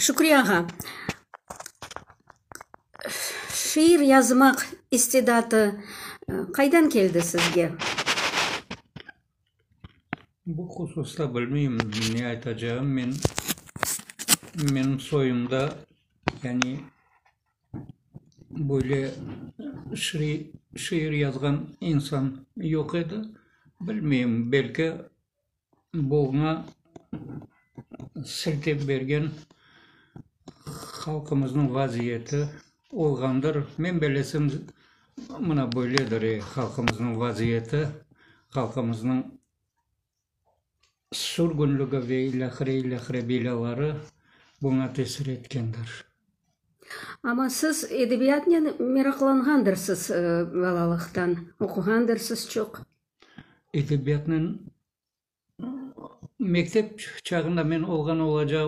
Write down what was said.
Şükri ağa, şiir yazmaq istidatı qaydan keldi sizge? Bu hususta bilmeyim ne aytacağım. Men, menim soyumda, yani böyle şiir yazğan insan yoq edi. Bilmeyim, belki buña siltep bergen halqımıznıñ vaziyeti olğandır. Men bellesem, mına böyledir halqımıznıñ vaziyeti, halqımıznıñ sürgünligi ve ilâhre, ilâhre belâları buña tesir etkendir. Amma siz edebiyatnen meraqlanğandırsız balalıqtan, oquğandırsız çoq. Edebiyatnen mektep çağında men olğan olacağı.